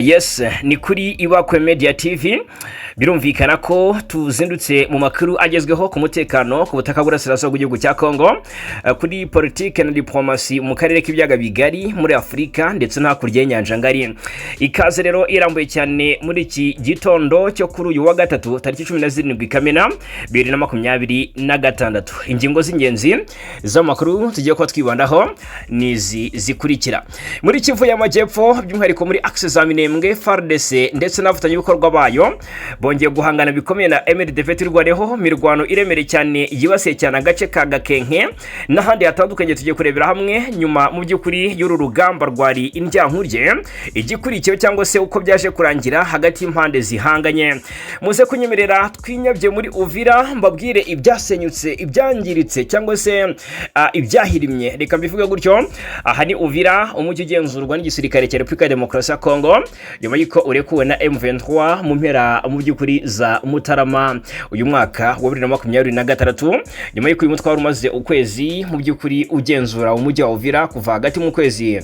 Yes, ni kuri Ibakwe Media TV. Birumvikana ko tuzindutse mu makuru agezweho ku mutekano ku butaka bw'Urasirazuba bw'igihugu cya Congo, kuri politike na diplomasi mu karere k'ibiyaga bigari, muri Afurika ndetse no hakurya y'inyanja ngari. Ikaze rero irambuye cyane muri iki gitondo cyo kuri uyu wa gatatu, tariki 17 Kamena 2026. Ingingo z'ingenzi z'amakuru tugiye kuba twibandaho ni izi zikurikira: muri Kivu y'Amajyepfo, by'umwihariko muri axe za Minembwe, FARDC ndetse n'abafatanyabikorwa bayo bongeye guhangana bikomeye na MRDP Twirwaneho. Mirwano iremereye cyane yibasiye cyane agace ka Gakenke n'ahandi hatandukanye. Tugiye kurebera hamwe nyuma mu by'ukuri y'uru rugamba rwari indyankurye, igikurikiyeho cyangwa se uko byaje kurangira hagati y'impande zihanganye. Muze kunyemerera twinyabye muri Uvira, mbabwire ibyasenyutse, ibyangiritse cyangwa se ibyahirimye, reka mbivuge gutyo. Aha ni Uvira, umujyi ugenzurwa n'igisirikare cya Repubulika ya Demokarasi ya Kongo, nyuma y'uko urekuwe na M23 mu mpera mu by'ukuri za Mutarama uyu mwaka wa 2026, nyuma y'uko uyu mutwe wari umaze ukwezi mu by'ukuri ugenzura umujyi wa Uvira kuva hagati mu kwezi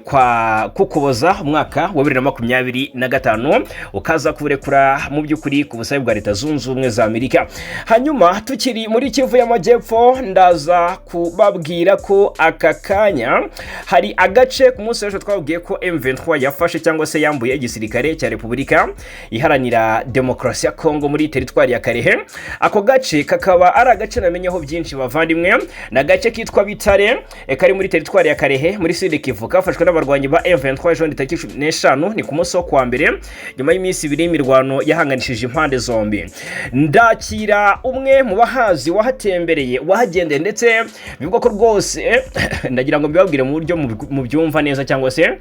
kwa Kukuboza umwaka wa 2025, ukaza kuwurekura mu by'ukuri ku busabe bwa Leta Zunze Ubumwe za Amerika. Hanyuma tukiri muri Kivu y'Amajyepfo, ndaza kubabwira ko aka kanya hari agace ku munsi w'ejo twababwiye ko M23 yafashe cyangwa se yambuye igisirikare cya Repubulika Iharanira Demokarasi ya Kongo muri teritwari ya Karehe. Ako gace kakaba ari agace namenyeho byinshi, bavandimwe. Ni agace kitwa Bitare, kari muri teritwari ya Karehe muri Sud Kivu, kafashwe n'abarwanyi ba M23 ejo tariki 15, ni ku munsi wo kuwa mbere, nyuma y'iminsi 2 y'imirwano yahanganishije impande zombi. Ndakira umwe mu bahazi, wahatembereye, wahagendeye, ndetse bivugwa ko rwose, ndagira ngo mbibabwire mu buryo mubyumva neza cyangwa se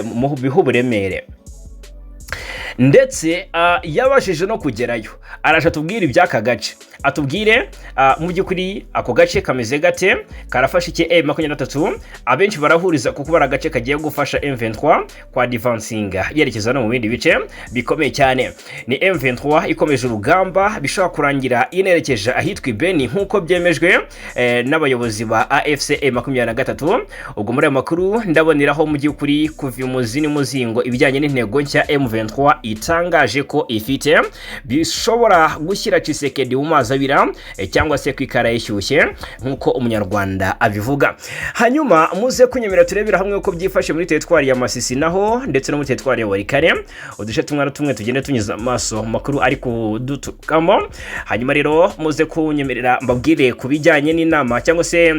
mu bihe uburemere, ndetse yabashije no kugerayo. Araje atubwire iby'aka gace, atubwire mu by'ukuri ako gace kameze gate, karafasha iki M23. Abenshi barahuriza kuko bari agace kagiye gufasha M23 kwa advancinga yerekeza no mu bindi bice bikomeye cyane. Ni M23 ikomeje urugamba, bishobora kurangira inerekeje ahitwa Ibeni, nk'uko byemejwe n'abayobozi ba AFC M23. Ubwo muri ayo makuru ndaboneraho mu by'ukuri kuva imuzi n'umuzingo ibijyanye n'intego nshya M23 itangaje ko ifite, bishobora gushyira Tshisekedi mu mazi abira, cyangwa se ku ikara ishyushye nk'uko Umunyarwanda abivuga. Hanyuma muze kunyemera turebera hamwe uko byifashe muri teritwari ya Masisi naho, ndetse no muri teritwari ya Walikale, uduce tumwe na tumwe tugende tunyuza amaso mu makuru ari kudutukamo. Hanyuma rero muze kunyemerera mbabwire ku bijyanye n'inama cyangwa se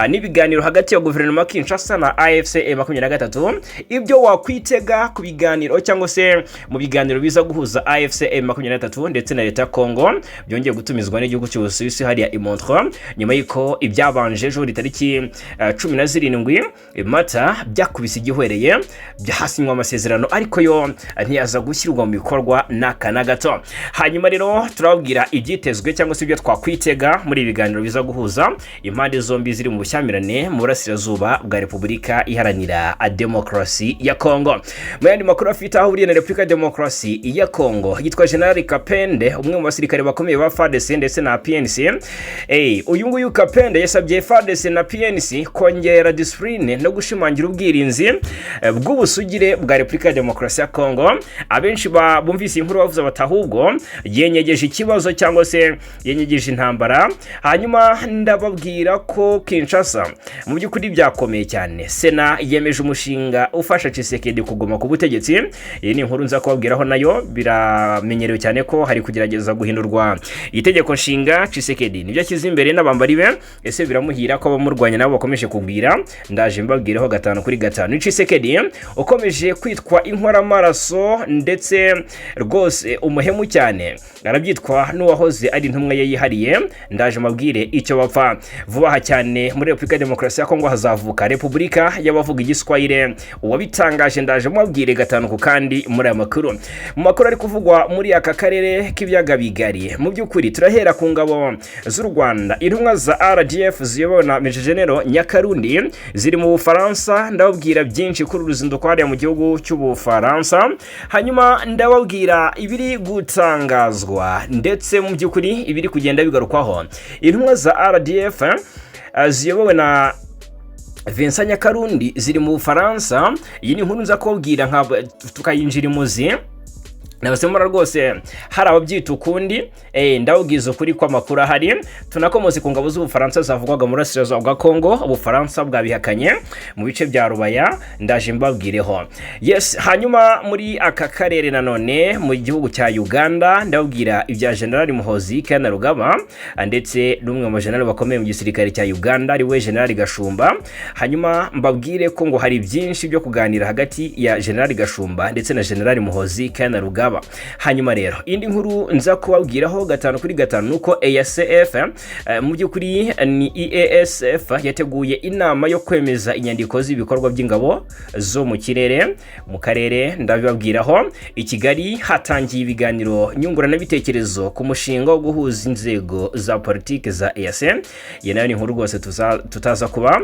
n'ibiganiro hagati ya guverinoma ya Kinshasa na AFC 23, ibyo wakwitega ku biganiro cyangwa se mu biganiro biza guhuza AFC 23 ndetse na leta ya Congo, byongeye gutumizwa n'igihugu cy'Ubusuwisi hariya i Montreux, nyuma y'uko ibyabanje ejo tariki 17 Mata byakubise igihwereye, byahasinywa amasezerano ariko yo ntiyaza gushyirwa mu bikorwa n'aka na gato. Hanyuma rero turababwira ibyitezwe cyangwa se ibyo twakwitega muri ibi biganiro biza guhuza impande zombi ziri mu bushyamirane mu burasirazuba bwa Repubulika Iharanira Demokarasi ya Kongo. Mu yandi makuru afite aho ahuriye na Repubulika ya Demokarasi ya Kongo, yitwa General Kapende, umwe mu basirikare bakomeye ba FARDC ndetse na PNC. Uyu nguyu Kapende yasabye FARDC na PNC kongera discipline no gushimangira ubwirinzi bw'ubusugire bwa Repubulika ya Demokarasi ya Kongo. Abenshi bumvise inkuru bavuze bati ahubwo yenyegeje ikibazo cyangwa se yenyegeje intambara. Hanyuma ndababwira ko Kinshasa mu by'ukuri byakomeye cyane, Sena yemeje umushinga ufasha Tshisekedi kuguma ku butegetsi. Iyi ni inkuru nza kubabwiraho nayo. Biramenyerewe cyane ko hari kugerageza guhindurwa itegeko nshinga. Tshisekedi nibyo ashyize imbere n'abambari be. Ese biramuhira ko abamurwanya nabo bakomeje kugwira? Ndaje mbabwireho gatanu kuri gatanu. Tshisekedi ukomeje kwitwa inkoramaraso ndetse rwose umuhemu cyane, arabyitwa n'uwahoze ari intumwa ye yihariye. Ndaje mbabwire icyo bapfa. Vuba aha cyane muri Repubulika ya Demokarasi ya Kongo hazavuka repubulika y'abavuga Igiswahili. Uwabitangaje ndaje mubabwire gatanu ku kandi muri aya makuru. Mu makuru ari kuvugwa muri aka karere k'ibiyaga bigari, mu by'ukuri turahera ku ngabo z'u Rwanda. Intumwa za RDF ziyobowe na Major General Nyakarundi ziri mu Bufaransa. Ndababwira byinshi kuri uru ruzinduko hariya mu gihugu cy'Ubufaransa. Hanyuma ndababwira ibiri gutangazwa ndetse mu by'ukuri ibiri kugenda bigarukwaho. Intumwa za RDF ziyobowe na Vincent Nyakarundi ziri mu Bufaransa. Iyi ni inkuru nza kubabwira nka tukayinjira imuzi. Nabasemura rwose, hari ababyita ukundi, ndababwiza ukuri kw'amakuru ahari. Tunakomotse ku ngabo z'Ubufaransa zavugwaga mu burasirazuba bwa Kongo, Ubufaransa bwabihakanye mu bice bya Rubaya, ndaje mbabwireho. Yes, hanyuma muri aka karere nanone mu gihugu cya Uganda, ndababwira ibya General Muhozi Kainerugaba ndetse n'umwe mu general bakomeye mu gisirikare cya Uganda, ari we General Gashumba. Hanyuma mbabwire ko ngo hari byinshi byo kuganira hagati ya General Gashumba ndetse na General Muhozi Kainerugaba. Hanyuma rero indi nkuru nza kubabwiraho gatanu kuri gatanu nuko EACF, mu by'ukuri ni EASF, yateguye inama yo kwemeza inyandiko z'ibikorwa by'ingabo zo mu kirere mu karere, ndabibabwiraho. I Kigali hatangiye ibiganiro nyunguranabitekerezo ku mushinga wo guhuza inzego za politiki za EAC. Iyi nayo ni inkuru rwose tutaza kuba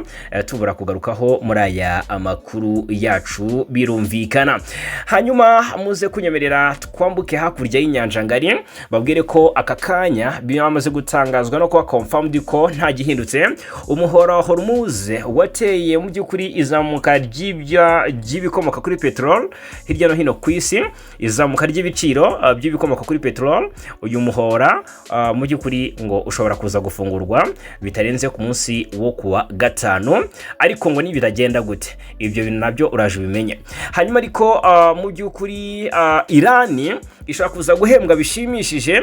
tubura kugarukaho muri aya amakuru yacu, birumvikana. Hanyuma muze kunyemerera twambuke hakurya y'inyanja ngari, babwire ko aka kanya byamaze gutangazwa no kuba confirmed ko nta gihindutse, umuhora wa Hormuz wateye mu by'ukuri izamuka ry'ibikomoka kuri peteroli hirya no hino ku isi, izamuka ry'ibiciro by'ibikomoka kuri peteroli. Uyu muhora mu by'ukuri ngo ushobora kuza gufungurwa bitarenze ku munsi wo kuwa gatanu, ariko ngo nibitagenda gute, ibyo bintu nabyo uraje ubimenye. Hanyuma ariko mu by'ukuri Irani ishobora kuza guhembwa bishimishije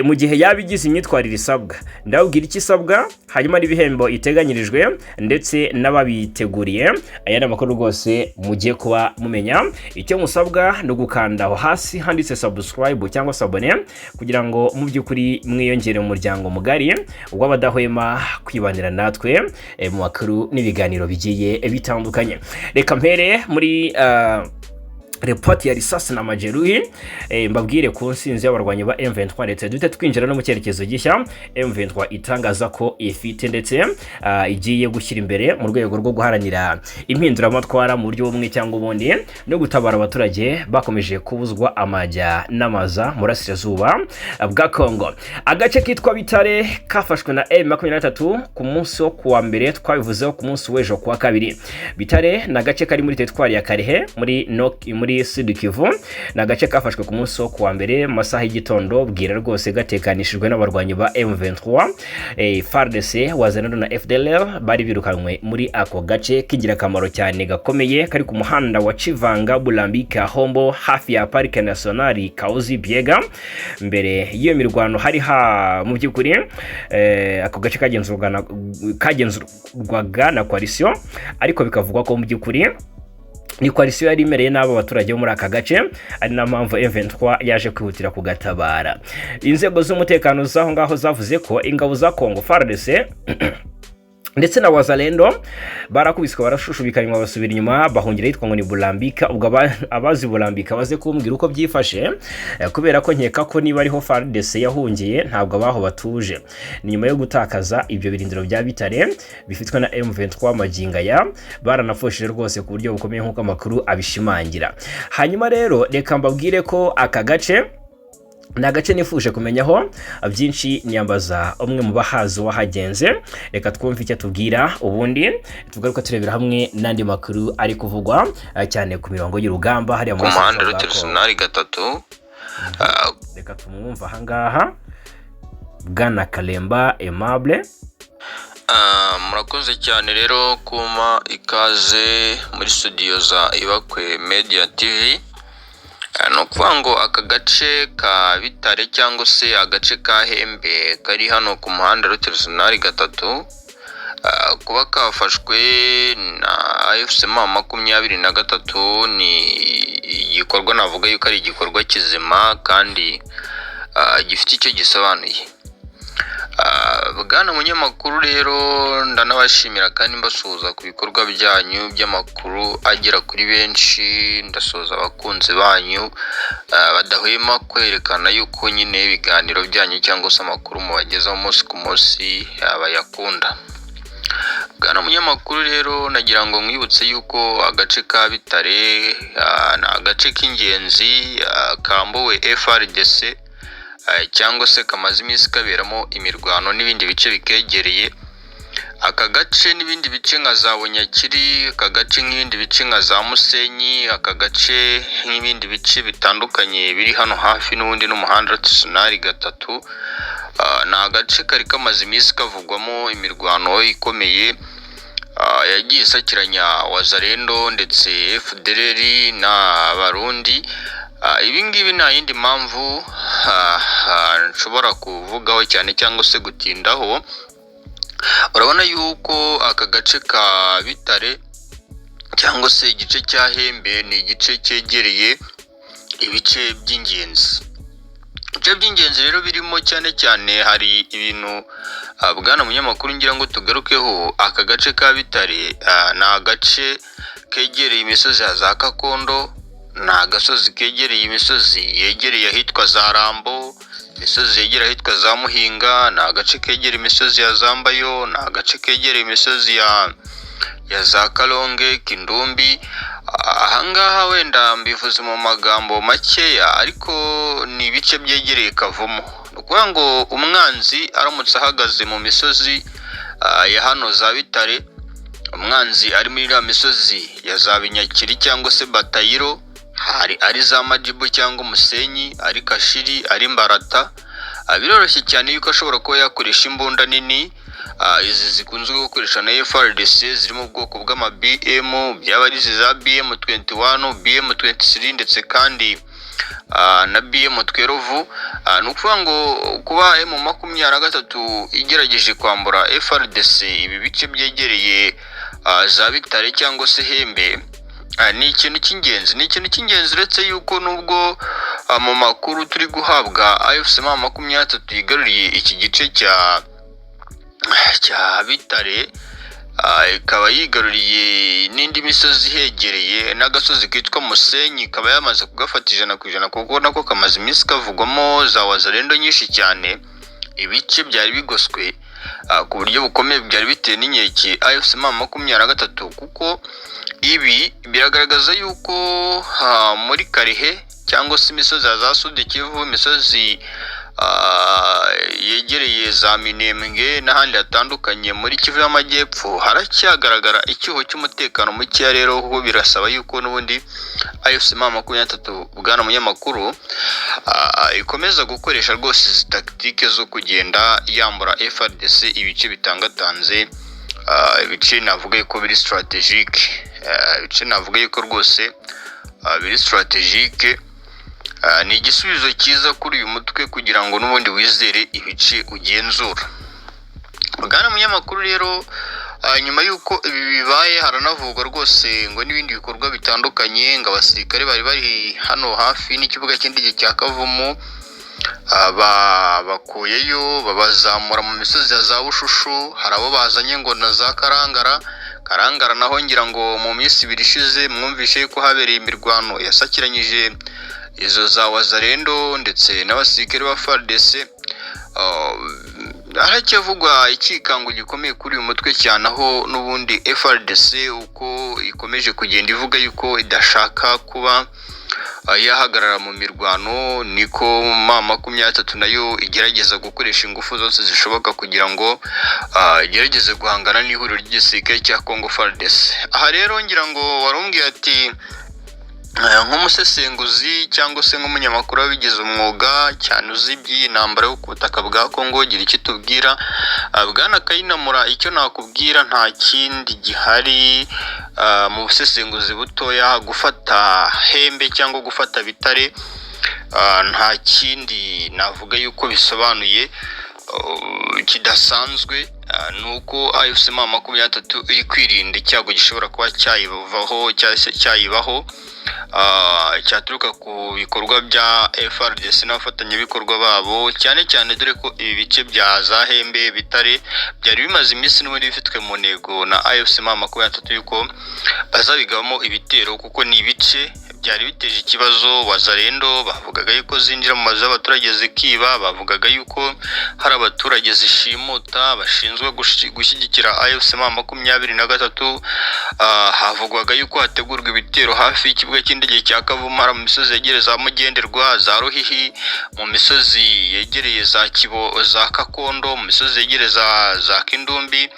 mu gihe yaba igize imyitwarire isabwa. Ndababwira icyo isabwa, hanyuma n'ibihembo iteganyirijwe ndetse n'ababiteguriye. Aya ni amakuru rwose mugiye kuba mumenya. Icyo musabwa ni ugukanda aho hasi handitse subscribe cyangwa s'abonner, kugira ngo mu by'ukuri mwiyongere mu muryango mugari w'abadahwema kwibanira natwe mu makuru n'ibiganiro bigiye bitandukanye. Reka mpere muri ripoti ya risasi na majeruhi, mbabwire ku nsinzi y'abarwanyi ba M23, ndetse duhite twinjira no mu cyerekezo gishya M23 itangaza ko ifite ndetse igiye gushyira imbere mu rwego rwo guharanira impinduramatwara mu buryo bumwe cyangwa ubundi no gutabara abaturage bakomeje kubuzwa amajya n'amaza mu burasirazuba bwa Congo. Agace kitwa Bitare kafashwe na M23 ku munsi wo kuwa mbere, twabivuzeho ku munsi w'ejo kuwa kabiri. Bitare ni agace kari muri teritwari ya Kalehe muri Sud Kivu. Ni agace kafashwe ku munsi wo kuwa mbere mu masaha y'igitondo, bwira rwose, gatekanishijwe n'abarwanyi ba M23, FARDC, Wazalendo na FDLR bari birukanwe muri ako gace k'ingirakamaro cyane gakomeye kari ku muhanda wa Chivanga Bulambika Hombo, hafi ya Parike Nationale Kahuzi Biega. Mbere y'iyo mirwano hari ha mu by'ukuri ako gace kagenzurwaga na coalition, ariko bikavugwa ko mu by'ukuri ni coalition yari imereye n'abo baturage bo muri aka gace, ari na mpamvu M23 yaje kwihutira kugatabara. Inzego z'umutekano z'aho ngaho zavuze ko ingabo za Congo, FARDC ndetse na Wazalendo barakubiswe, barashushubikanywa, basubira inyuma, bahungira ahitwa ngo ni Bulambika. Ubwo abazi Bulambika baze kumbwira uko byifashe, kubera ko nkeka ko niba ariho FARDC yahungiye ntabwo abaho batuje. Ni nyuma yo gutakaza ibyo birindiro bya Bitare bifitwe na M23 magingo aya, baranapfushije rwose ku buryo bukomeye nk'uko amakuru abishimangira. Hanyuma rero reka mbabwire ko aka gace ni agace nifuje kumenyaho byinshi, niyambaza umwe mu bahazi wahagenze. Reka twumve icyo atubwira, ubundi tugaruka turebera hamwe n'andi makuru ari kuvugwa cyane ku mirongo y'urugamba hariya ku muri muhanda Burasirazuba bwa route Congo. nationale gatatu. Reka tumwumve ahangaha, Bwana Kalemba Aimable. Murakoze cyane rero kumpa ikaze muri studio za Ibakwe Media TV. Ni ukuvuga ngo aka gace ka Bitare cyangwa se agace ka Hembe kari hano ku muhanda route nationale gatatu, kuba kafashwe na AFC M23 ni igikorwa navuga yuko ari igikorwa kizima kandi gifite icyo gisobanuye. Bwana munyamakuru rero, ndanabashimira kandi mbasuhuza ku bikorwa byanyu by'amakuru agera kuri benshi. Ndasuhuza abakunzi banyu badahwema kwerekana yuko nyine ibiganiro byanyu cyangwa se amakuru mubagezaho umunsi ku munsi bayakunda. Bwana munyamakuru rero, nagira ngo nkwibutse yuko agace ka Bitare ni agace k'ingenzi kambuwe FARDC cyangwa se kamaze iminsi kaberamo imirwano n'ibindi bice bikegereye. Aka gace n'ibindi bice nka za Bunyakiri, aka gace nk'ibindi bice nka za Musenyi, aka gace nk'ibindi bice bitandukanye biri hano hafi n'ubundi n'umuhanda Artisanal 3, ni agace kari kamaze iminsi kavugwamo imirwano ikomeye yagiye isakiranya Wazalendo ndetse FDLR n'Abarundi. Ibi ngibi nta yindi mpamvu nshobora kuvugaho cyane cyangwa se gutindaho. Urabona yuko aka gace ka Bitare cyangwa se igice cya Hembe ni igice cyegereye ibice by'ingenzi. Ibice by'ingenzi rero birimo cyane cyane hari ibintu, bwana munyamakuru, ngira ngo tugarukeho. Aka gace ka Bitare ni agace kegereye imisozi ya za Kakondo, ni agasozi kegereye imisozi yegereye ahitwa za Rambo, imisozi yegereye ahitwa za Muhinga, ni agace kegereye imisozi ya Zambayo, ni agace kegereye imisozi ya za Kalonge, Kindumbi. Ahangaha wenda mbivuze mu magambo makeya, ariko ni ibice byegereye Kavumu. Ni ukuvuga ngo umwanzi aramutse ahagaze mu misozi ya hano za Bitare, umwanzi ari muri iriya misozi ya za Binyakiri cyangwa se Batayiro, hari ari za Majibu cyangwa Umusenyi, ari Kashiri, ari Mbarata, biroroshye cyane yuko ashobora kuba yakoresha imbunda nini, izi zikunzwe gukoresha na FARDC ziri mu bwoko bw'ama BM, byaba ari izi za BM 21, BM 23 ndetse kandi na BM 12. Ni ukuvuga ngo kuba M23 igerageje kwambura FARDC ibi bice byegereye za Bitare cyangwa se Hembe, ni ikintu cy'ingenzi, ni ikintu cy'ingenzi, uretse yuko nubwo mu makuru turi guhabwa AFC M23 yigaruriye iki gice cya Bitare, ikaba yigaruriye n'indi misozi ihegereye n'agasozi kitwa Musenyi, ikaba yamaze kugafata 100%, kuko nako kamaze iminsi kavugwamo za Wazalendo nyinshi cyane. Ibice byari bigoswe ku buryo bukomeye, byari bitewe n'inkeke AFC M23, kuko ibi biragaragaza yuko muri Kalehe cyangwa se imisozi ya za Sud Kivu, imisozi yegereye za Minembwe n'ahandi hatandukanye muri Kivu y'Amajyepfo, haracyagaragara icyuho cy'umutekano mukeya. Rero kuko birasaba yuko n'ubundi AFC M23, bwana munyamakuru, ikomeza gukoresha rwose izi tactique zo kugenda yambura FARDC ibice bitangatanze, ibice navuga yuko biri stratégique, ibice navuga yuko rwose biri stratégique. Ni igisubizo cyiza kuri uyu mutwe kugira ngo n'ubundi wizere ibice ugenzura. Bwana munyamakuru, rero nyuma y'uko ibi bibaye, haranavugwa rwose ngo n'ibindi bikorwa bitandukanye, ngo abasirikare bari bari hano hafi n'ikibuga cy'indege cya Kavumu bakuyeyo, babazamura mu misozi ya za Bushushu. Hari abo bazanye ngo na za Karangara. Karangara naho ngira ngo mu minsi 2 ishize mwumvishe yuko habereye imirwano yasakiranyije izo za Wazalendo ndetse n'abasirikare ba FARDC. Haracyavugwa ikikango gikomeye kuri uyu mutwe cyane, aho n'ubundi FARDC uko ikomeje kugenda ivuga yuko idashaka kuba yahagarara mu mirwano, niko M23 nayo igerageza gukoresha ingufu zose zishoboka kugira ngo igerageze guhangana n'ihuriro ry'igisirikare cya Congo FARDC. Aha rero ngira ngo warumbwiye ati nk'umusesenguzi cyangwa se nk'umunyamakuru wabigize umwuga cyane, uzi iby'iyi ntambara yo ku butaka bwa Congo, gira icyo tubwira. Bwana Kayinamura, icyo nakubwira nta kindi gihari mu busesenguzi butoya: gufata Hembe cyangwa gufata Bitare nta kindi navuga yuko bisobanuye kidasanzwe, ni uko AFC M23 iri kwirinda icyago gishobora kuba cyayivaho cyangwa se cyayibaho, cyaturuka ku bikorwa bya FARDC n'abafatanyabikorwa babo, cyane cyane dore ko ibi bice bya za Hembe, Bitare byari bimaze iminsi n'ubundi bifitwe mu ntego na AFC M23 yuko bazabigabamo ibitero, kuko ni ibice Byari biteje ikibazo. Wazalendo bavugaga yuko zinjira mu mazu y'abaturage zikiba, bavugaga yuko hari abaturage zishimuta bashinzwe gushyigikira AFC M23. Havugwaga yuko hategurwa ibitero hafi y'ikibuga cy'indege cya Kavumu, mu misozi yegereye za Mugenderwa, za Ruhihi, mu misozi yegereye za Kibo, za Kakondo, mu misozi yegereye za Kindumbi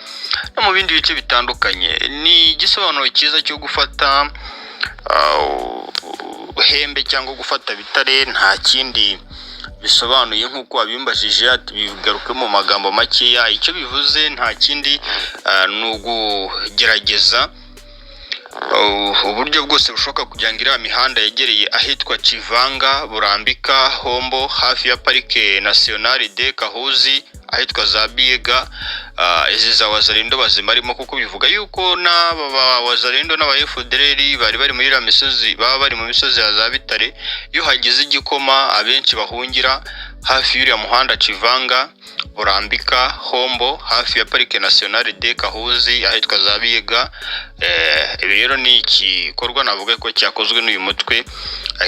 no mu bindi bice bitandukanye. Ni igisobanuro cyiza cyo gufata Hembe cyangwa gufata Bitare, nta kindi bisobanuye nk'uko wabimbajije ati bigaruke mu magambo makeya. Icyo bivuze nta kindi, ni ukugerageza uburyo bwose bushoboka kugira ngo iriya mihanda yegereye ahitwa Kivanga, Burambika, Hombo, hafi ya Parike Nationale de Kahuzi, ahitwa za Biega, izi za Wazalendo bazimarimo, kuko bivuga yuko n'aba ba Wazalendo n'aba FDLR bari muri iriya misozi, baba bari mu misozi ya za Bitare. Iyo hagize igikoma, abenshi bahungira hafi y'uriya muhanda Kivanga, Burambika, Hombo, hafi ya Parike Nationale de Kahuzi, ahitwa za Biega. Ibi rero ni igikorwa navuga ko cyakozwe n'uyu mutwe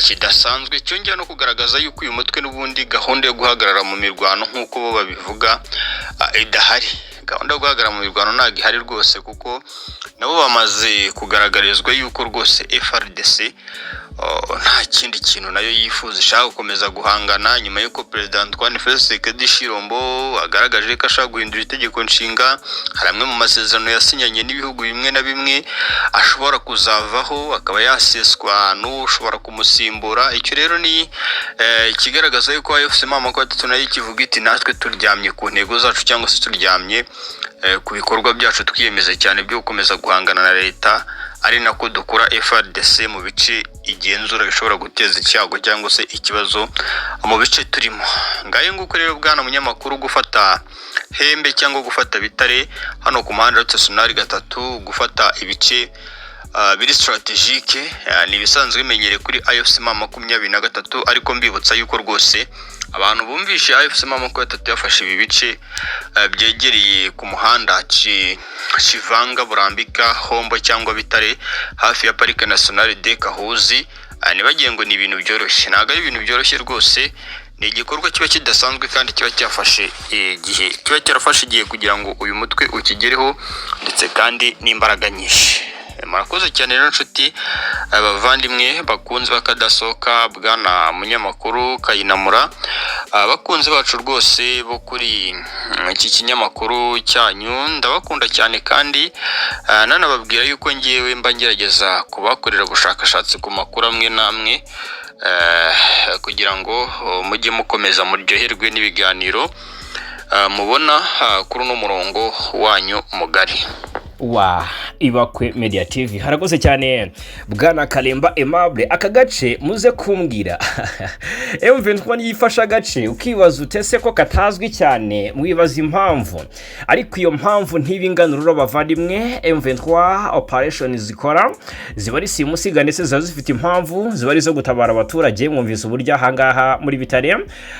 kidasanzwe, cyongera no kugaragaza yuko uyu mutwe n'ubundi gahunda yo guhagarara mu mirwano nk'uko bo babivuga idahari. Gahunda yo guhagarara mu mirwano ntabwo ihari rwose, kuko nabo bamaze kugaragarizwa yuko rwose FARDC nta kindi kintu nayo yifuza, ishaka gukomeza guhangana nyuma y'uko Perezida Antoine Felix Tshisekedi Tshilombo agaragaje ko ashaka guhindura itegeko nshinga. Hari amwe mu masezerano yasinyanye n'ibihugu bimwe na bimwe ashobora kuzavaho, akaba yaseswa n'ushobora kumusimbura. Icyo rero ni ikigaragaza yuko AFC M23 nayo ikivuga iti natwe turyamye ku ntego zacu, cyangwa se turyamye ku bikorwa byacu twiyemeza cyane byo gukomeza guhangana na leta, ari nako dukura FARDC mu bice igenzura bishobora guteza icyago cyangwa se ikibazo mu bice turimo. Ngayo nguko rero, bwana munyamakuru, gufata Hembe cyangwa gufata Bitare hano ku muhanda Sonari 3, gufata ibice biri stratégique, ni ibisanzwe bimenyereye kuri AFC M23. Ariko mbibutsa yuko rwose abantu bumvishe AFC M23 yafashe ibi bice byegereye ku muhanda Kivanga, Burambika, Hombo cyangwa Bitare, hafi ya Parike Nationale de Kahuzi, ntibagiye ngo ni ibintu byoroshye. Ntabwo ari ibintu byoroshye rwose, ni igikorwa kiba kidasanzwe kandi kiba cyafashe igihe, kiba cyarafashe igihe kugira ngo uyu mutwe ukigereho, ndetse kandi n'imbaraga nyinshi. Murakoze cyane rero nshuti, abavandimwe bakunze bakadasohoka, bwana munyamakuru Kayinamura, abakunzi bacu rwose bo kuri iki kinyamakuru cyanyu, ndabakunda cyane kandi nanababwira yuko ngewe mba ngerageza kubakorera ubushakashatsi ku makuru amwe n'amwe kugira ngo mujye mukomeza muryoherwe n'ibiganiro mubona kuri uno murongo wanyu mugari wa Ibakwe Media TV. Harakoze cyane bwana Kalemba Aimable. Aka gace muze kumbwira, M23 yifasha agace, ukibaza utese ko katazwi cyane, mwibaza impamvu, ariko iyo mpamvu ntibinganura bavandimwe. M23 operation zikora ziba ari simusiga, ndetse ziba zifite impamvu, ziba ari izo gutabara abaturage. Mwumvise uburyo ahangaha muri Bitare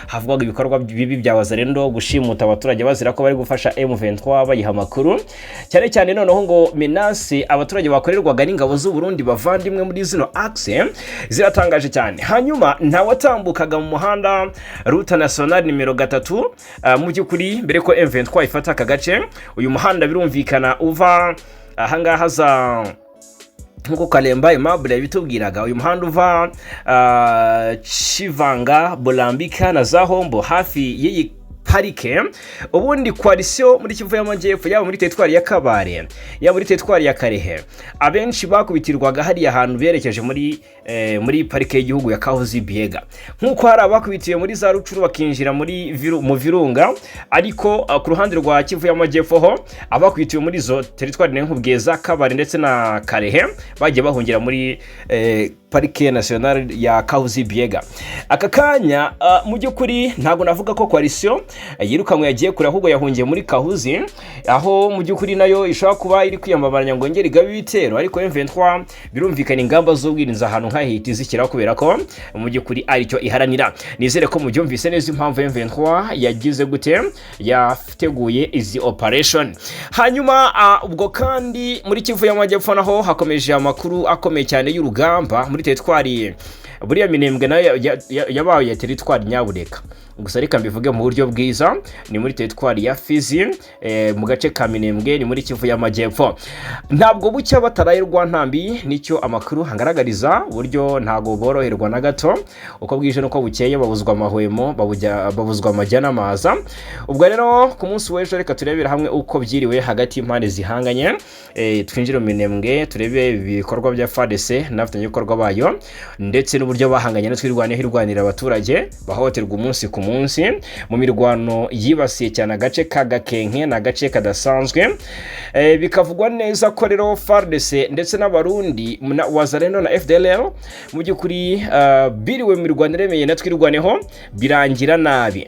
havugwaga ibikorwa bibi bya Wazalendo, gushimuta abaturage bazira ko bari gufasha M23, bayiha amakuru cyane cyane. Noneho ngo menace abaturage bakorerwaga n'ingabo z'u Burundi, bavandimwe, muri zino axe ziratangaje cyane. Hanyuma ntawatambukaga mu muhanda route nationale nimero 3 mu by'ukuri mbere ko M23 ifata aka gace. Uyu muhanda birumvikana uva ahangaha za, nk'uko Kalemba Aimable yabitubwiraga, uyu muhanda uva Chivanga, Bolambika na za Hombo, hafi y'iyi parike. Ubundi coalition muri Kivu y'Amajyepfo, yaba muri teritwari ya Kabare, yaba muri teritwari ya Karehe, abenshi bakubitirwaga hariya hantu berekeje muri parike y'igihugu ya Kahuzi Biega, nk'uko hari abakubitiye muri za Rucuru bakinjira mu Virunga. Ariko ku ruhande rwa Kivu y'Amajyepfo ho, abakubitiwe muri izo teritwari nkubwiye za Kabare ndetse na Karehe bagiye bahungira muri Parike Nationale ya Kahuzi Biega. Aka kanya mu by'ukuri ntabwo navuga ko coalition yirukanwe yagiye kure, ahubwo yahungiye muri Kahuzi, aho mu by'ukuri nayo ishobora kuba iri kwiyambabaranya ngo ngere igabe ibitero. Ariko M23 birumvikana ingamba z'ubwirinzi ahantu nk'ahita izishyiraho, kubera ko mu by'ukuri aricyo iharanira. Nizere ko mubyumvise neza impamvu M23 yagize gute, yateguye izi operation. Hanyuma ubwo kandi muri Kivu y'Amajyepfo naho hakomeje amakuru akomeye cyane y'urugamba muri Muri teritwari buriya Minembwe nayo yabaye teritwari nyabureka. Gusa reka mbivuge mu buryo bwiza, ni muri teritwari ya Fizi, mu gace ka Minembwe, ni muri Kivu y'Amajyepfo. Ntabwo bucya bataraye rwa ntambi, nicyo amakuru angaragariza. Uburyo ntabwo boroherwa na gato, uko bwije n'uko bukeye babuzwa amahwemo, babuzwa amajya n'amaza. Ubwo rero ku munsi w'ejo reka turebere hamwe uko byiriwe hagati y'impande zihanganye. Twinjire mu Minembwe, turebe ibikorwa bya FARDC n'abafatanyabikorwa bayo, ndetse n'uburyo bahanganye no Twirwaneho irwanira abaturage bahohoterwa umunsi ku munsi mu mirwano yibasiye cyane agace ka Gakenke. Ni agace kadasanzwe. Bikavugwa neza ko rero FARDC ndetse n'Abarundi na Wazalendo na FDLR mu by'ukuri biriwe mu mirwano iremeye na Twirwaneho, birangira nabi.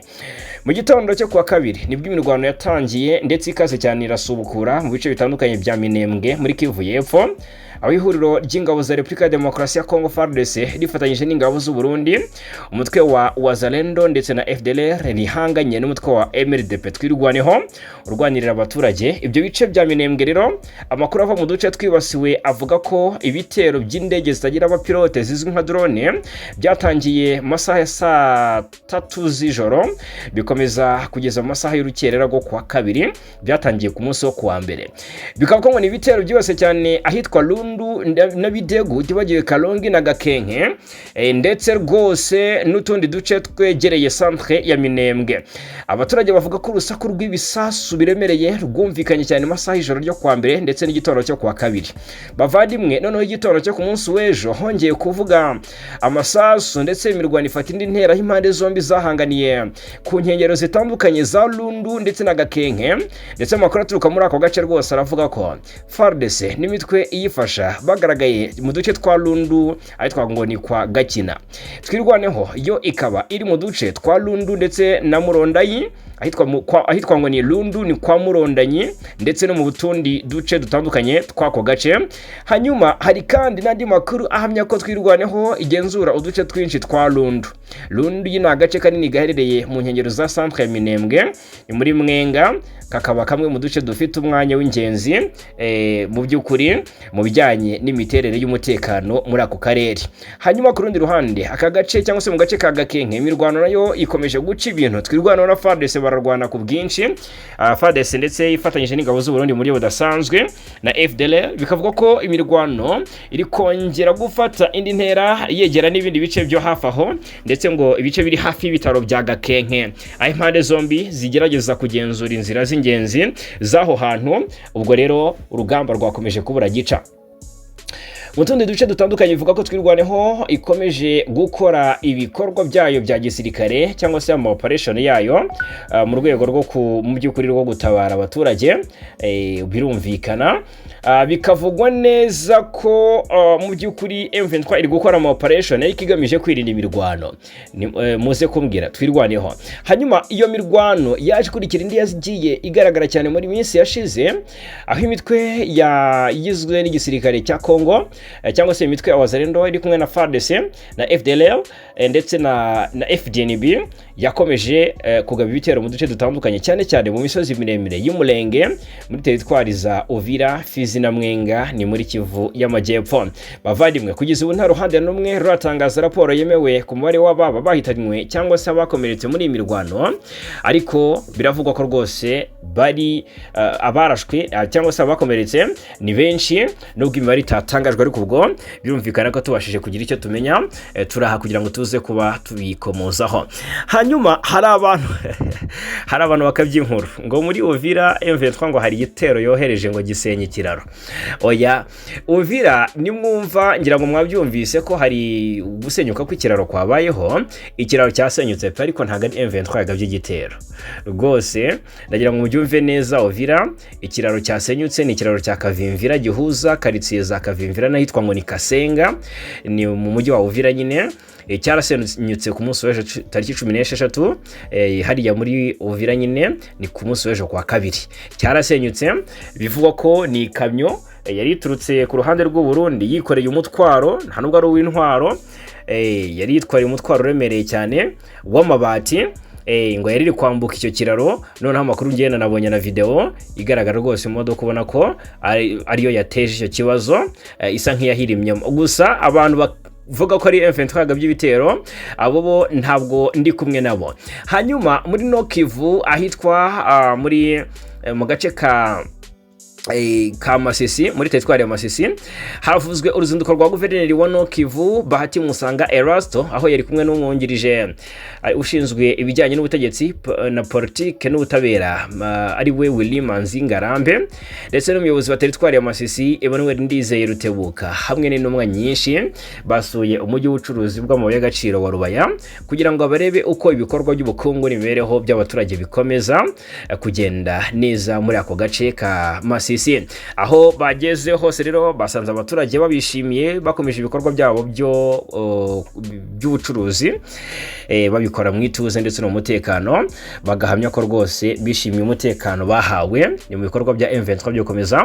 Mu gitondo cyo kuwa kabiri nibwo imirwano yatangiye ndetse ikaze cyane, irasubukura mu bice bitandukanye bya Minembwe muri Kivu y'Epfo, aho ihuriro ry'ingabo za Repubulika ya Demokarasi ya Kongo FARDC rifatanyije n'ingabo z'u Burundi, umutwe wa Wazalendo ndetse na FDLR rihanganye n'umutwe wa MRDP Twirwaneho urwanirira abaturage. Ibyo bice bya Minembwe rero, amakuru ava mu duce twibasiwe avuga ko ibitero by'indege zitagira abapilote zizwi nka drone byatangiye mu masaha ya saa 3 z'ijoro, bikomeza kugeza mu masaha y'urukerera rwo kuwa kabiri. Byatangiye ku munsi wo kuwa mbere. Bikaba ngo ni ibitero byibasiye cyane ahitwa Lundu na Bidegu, utibagiwe Kalongi na Gakenke, ndetse rwose n'utundi duce twegereye centre ya Minembwe. Abaturage bavuga ko urusaku rw'ibisasu biremereye rwumvikanye cyane mu masaha y'ijoro ryo kuwa mbere ndetse n'igitondo cyo kuwa kabiri. Bavandimwe, noneho igitondo cyo ku munsi w'ejo hongeye kuvuga amasasu, ndetse imirwano ifata indi ntera, aho impande zombi zahanganiye ku nkengero zitandukanye za Lundu ndetse na Gakenke. Ndetse amakuru aturuka muri ako gace rwose aravuga ko FARDC n'imitwe iyifasha bagaragaye mu duce twa Lundu ahitwa ngo ni kwa Gakina. Twirwaneho yo ikaba iri mu duce twa Lundu ndetse na Murondayi, ahitwa ngo ni Lundu ni kwa Murondanyi, ndetse no mu tundi duce dutandukanye tw'ako gace. Hanyuma hari kandi n'andi makuru ahamya ko Twirwaneho igenzura uduce twinshi twa Lundu. Lundu iyi ni agace kanini gaherereye mu nkengero za centre ya Minembwe, ni muri Mwenga, kakaba kamwe mu duce dufite umwanya w'ingenzi mu by'ukuri mu bijyanye n'imiterere y'umutekano muri ako karere. Hanyuma ku rundi ruhande, aka gace cyangwa se mu gace ka Gakenke, imirwano nayo ikomeje guca ibintu. Twirwaneho na FARDC bararwana ku bwinshi. FARDC ndetse ifatanyije n'ingabo z'u Burundi mu buryo budasanzwe na FDLR. Bikavuga ko imirwano iri kongera gufata indi ntera, yegera n'ibindi bice byo hafi aho, ndetse ngo ibice biri hafi y'ibitaro bya Gakenke, aho impande zombi zigerageza kugenzura inzira z'ingenzi z'aho hantu. Ubwo rero urugamba rwakomeje kubura gica. Mu tundi duce dutandukanye, bivuga ko Twirwaneho ikomeje gukora ibikorwa byayo bya gisirikare cyangwa se ama operation yayo mu rwego rwo mu by'ukuri rwo gutabara abaturage. Birumvikana. Bikavugwa neza ko mu by'ukuri M23 iri gukora ama operation ariko igamije kwirinda imirwano. Muze kumbwira Twirwaneho. Hanyuma iyo mirwano yaje ikurikira indi yagiye igaragara cyane muri minsi yashize, aho imitwe yagizwe n'igisirikare cya Congo, cyangwa se imitwe ya Wazalendo iri kumwe na FARDC na FDLR, ndetse na FDNB yakomeje kugaba ibitero mu duce dutandukanye, cyane cyane mu misozi miremire y'Umurenge muri teritwari za Uvira, Fizi na Mwenga, ni muri Kivu y'Amajyepfo. Bavandimwe, kugeza ubu nta ruhande n'umwe ruratangaza raporo yemewe ku mubare w'ababa bahitanywe cyangwa se abakomeretse muri iyi mirwano, ariko biravugwa ko rwose bari abarashwe cyangwa se abakomeretse ni benshi, nubwo imibare itatangajwe. Ariko ubwo birumvikana ko tubashije kugira icyo tumenya, turaha kugira ngo tuze kuba tubikomozaho. Hanyuma hari abantu bakabya inkuru ngo muri Uvira M23 ngo hari igitero yohereje ngo gisenye ikiraro. Oya, Uvira nimwumva, ngira ngo mwabyumvise ko hari gusenyuka kw'ikiraro kwabayeho. Ikiraro cyasenyutse pe, ariko ntabwo ari M23 yagabye igitero. Rwose ndagira ngo mubyumve neza. Uvira ikiraro cyasenyutse ni ikiraro cya Kavimvira gihuza karitsiye za Kavimvira n'ahitwa ngo ni Kasenga, ni mu mujyi wa Uvira nyine. Cyarasenyutse ku munsi w'ejo tariki 16, hariya muri Uvira nyine, ni ku munsi w'ejo kwa kabiri cyarasenyutse. Bivugwa ko ni ikamyo yari iturutse ku ruhande rw'u Burundi yikoreye umutwaro, nta nubwo ari uw'intwaro, yari yitwariye umutwaro uremereye cyane w'amabati, ngo yari iri kwambuka icyo kiraro. Noneho amakuru ngenda nabonye na video igaragara rwose, imodoka ubona ko ariyo yateje icyo kibazo, isa nk'iyahirimyemo. Gusa abantu Abavuga ko ari M23 yagabye ibitero, abo bo ntabwo ndi kumwe nabo. Hanyuma muri Nord Kivu, ahitwa muri mu gace ka Masisi, muri teritwari ya Masisi, havuzwe uruzinduko rwa guverineri wa Nord Kivu, Bahati Musanga Erasto, aho yari kumwe n'umwungirije ushinzwe ibijyanye n'ubutegetsi na politike n'ubutabera, ari we Willy Manzi Ngarambe, ndetse n'umuyobozi wa teritwari ya Masisi, Emmanuel Ndizeye Rutebuka, hamwe n'intumwa nyinshi. Basuye umujyi w'ubucuruzi bw'amabuye y'agaciro wa Rubaya kugira ngo barebe uko ibikorwa by'ubukungu n'imibereho by'abaturage bikomeza kugenda neza muri ako gace ka Masisi. Aho bageze hose rero basanze abaturage babishimiye, bakomeje ibikorwa byabo by'ubucuruzi, babikora mu ituze ndetse no mu mutekano, bagahamya ko rwose bishimiye umutekano bahawe. Ni mu bikorwa bya M23 byo gukomeza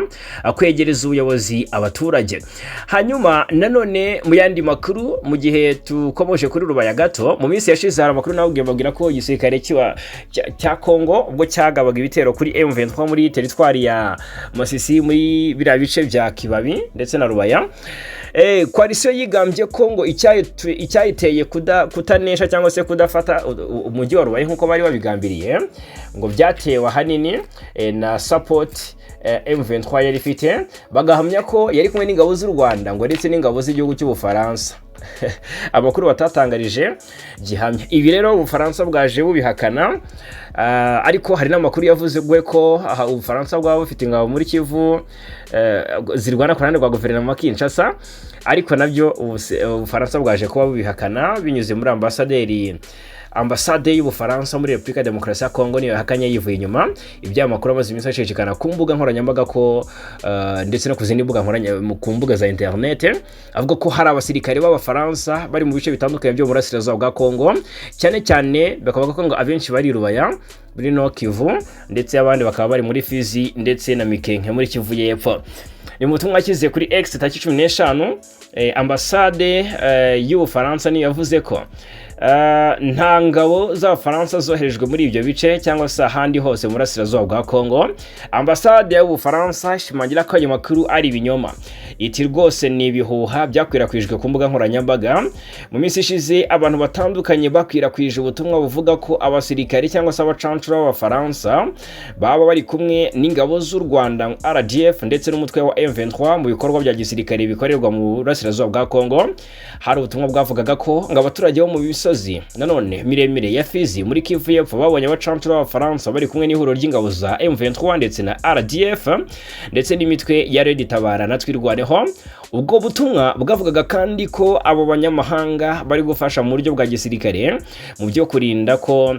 kwegereza ubuyobozi abaturage. Hanyuma nanone mu yandi makuru, mu gihe tukomoje kuri Rubaya gato, mu minsi yashize hari amakuru nawe babwira ko igisirikare cya Congo, ubwo cyagabaga ibitero kuri M23 muri teritwari ya Masisi, muri biriya bice bya Kibabi ndetse na Rubaya, coalition yigambye ko ngo icyayiteye kutanesha cyangwa se kudafata umujyi wa Rubaya nk'uko bari babigambiriye, ngo byatewe ahanini na support M23 yari ifite, bagahamya ko yari kumwe n'ingabo z'u Rwanda ngo ndetse n'ingabo z'igihugu cy'Ubufaransa, amakuru batatangarije gihamya. Ibi rero Ubufaransa bwaje bubihakana, ariko hari n'amakuru yavuze gwe ko aha Ubufaransa bwaba bufite ingabo muri Kivu zirwana ku ruhande rwa guverinoma Kinshasa, ariko nabyo Ubufaransa bwaje kuba bubihakana binyuze muri ambasaderi. Ambasade y'Ubufaransa muri Repubulika ya Demokarasi ya Kongo niyo yahakanye yivuye inyuma ibya makuru amaze iminsi acicikana ku mbuga nkoranyambaga ko ndetse no ku zindi mbuga nkoranya ku mbuga za internet, avuga ko hari abasirikare b'Abafaransa bari mu bice bitandukanye byo mu burasirazuba bwa Kongo, cyane cyane bakavuga ko ngo abenshi bari i Rubaya muri Nord Kivu, ndetse abandi bakaba bari muri Fizi ndetse na Mikenke muri Kivu y'Epfo. Ni mu butumwa yashyize kuri X tariki 15, ambasade y'Ubufaransa niyo yavuze ko nta ngabo z'Abafaransa zoherejwe muri ibyo bice cyangwa se ahandi hose mu burasirazuba bwa Kongo. Ambasade y'Ubufaransa ishimangira ko ayo makuru ari ibinyoma, iti: "Rwose ni ibihuha byakwirakwijwe ku mbuga nkoranyambaga." Mu minsi ishize abantu batandukanye bakwirakwije ubutumwa buvuga ko abasirikari cyangwa se abacancuro b'Abafaransa baba bari kumwe n'ingabo z'u Rwanda RDF ndetse n'umutwe wa M23 mu bikorwa bya gisirikare bikorerwa mu burasirazuba bwa Kongo. Hari ubutumwa bwavugaga ko ngo abaturage bo mu misozi nanone miremire ya Fizi muri Kivu y'Epfo babonye abacancuro b'Abafaransa bari kumwe n'ihuriro ry'ingabo za M23 ndetse na RDF ndetse n'imitwe ya Red Tabara na Twirwaneho. Ubwo butumwa bwavugaga kandi ko abo banyamahanga bari gufasha mu buryo bwa gisirikare mu byo kurinda ko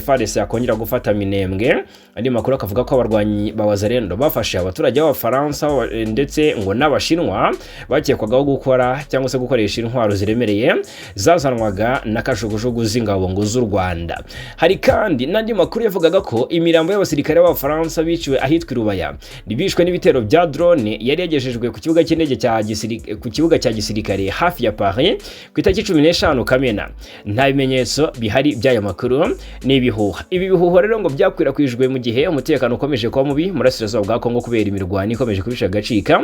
FARDC yakongera gufata Minembwe. Andi makuru akavuga ko abarwanyi ba Wazalendo bafashe abaturage b'Abafaransa ndetse ngo n'Abashinwa bakekwagaho gukora cyangwa se gukoresha intwaro ziremereye zazanwaga na kajugujugu z'ingabo ngo z'u Rwanda. Hari kandi n'andi makuru yavugaga ko imirambo y'abasirikare b'Abafaransa biciwe ahitwa i Rubaya, bishwe n'ibitero bya drone, yari yagejejwe ku kibuga cy'indege cya ku kibuga cya gisirikare hafi ya Paris ku itariki 15 Kamena. Nta bimenyetso bihari by'aya makuru, ni ibihuha. Ibi bihuha rero ngo byakwirakwijwe mu gihe umutekano ukomeje kuba mubi mu burasirazuba bwa Kongo kubera imirwano ikomeje kubisha agacika